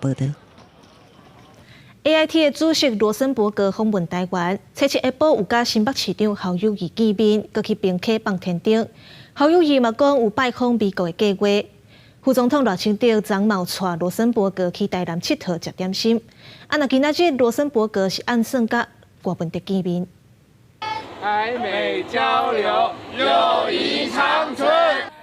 報道。 AIT 的主席羅森伯格訪問台灣，初七下晡有佮新北市長侯友宜見面，閣去平溪放天燈。侯友宜嘛講有拜訪美國的計劃。副總統賴清德昨嘛有帶羅森伯格去台南𨑨迌食點心。啊，若今仔日羅森伯格是按算佮柯文哲見面。台美交流，友誼長存。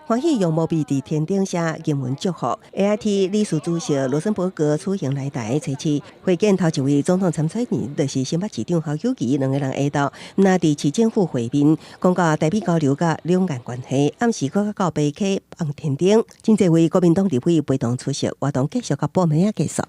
歡喜用毛筆佇天頂寫英文祝福。AIT 理事主席羅森伯格此行來台，初七會見頭一位總統參選人，就是新北市長侯友宜，兩個人下晝若佇市政府會面，講到台美交流佮兩岸關係，暗時閣到北溪放天燈。真濟位國民黨立委陪同出席活動，繼續佮報名結束。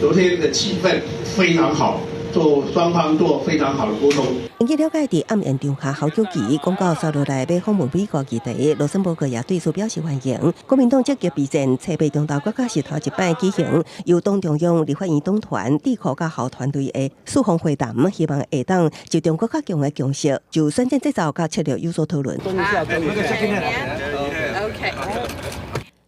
昨天的氣氛非常好。做雙方做非常好的溝通。根據了解，佇暗宴場下，侯友宜講到紲落來欲訪問美國議題，羅森伯格也對此表示歡迎。國民黨積極備戰，初八中晝閣較是頭一擺舉行由黨中央、立法院黨團、智庫佮後團隊的四方會談，希望會當集中閣較強的共識，就選戰節奏佮策略有所討論。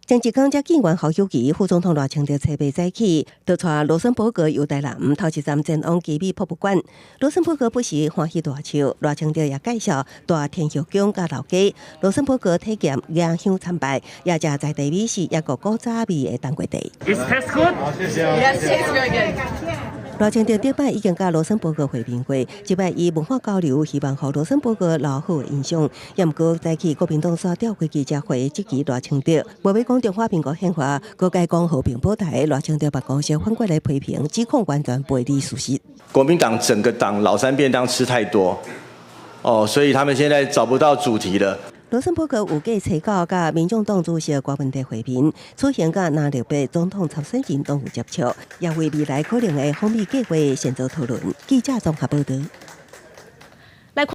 前一工才見完侯友宜，副總統賴清德初八早起，就帶羅森伯格遊台南，頭一站前往奇美博物館。羅森伯格不時歡喜大笑，賴清德也介紹大天后宮佮老街。羅森伯格體驗迎香參拜，也食在地美食，抑閣古早味的當歸茶。 It tastes good. Yes, tastes very good. 賴清德頂擺已經佮羅森伯格會面過，這擺以文化交流，希望予羅森伯格留好的印象。也毋過早起國民黨煞召開記者會，質疑賴清德，無欲講中華民國憲法，閣改講和平保台。賴清德辦公室反過來批評，指控完全背離事實。國民黨整個黨老三便當吃太多，哦，所以他們現在找不到主題了。羅森伯格預計初九佮民眾黨主席柯文哲會面，此行佮藍綠白總統參選人攏有接觸，也為未來可能的訪美計劃先做討論。記者綜合報道。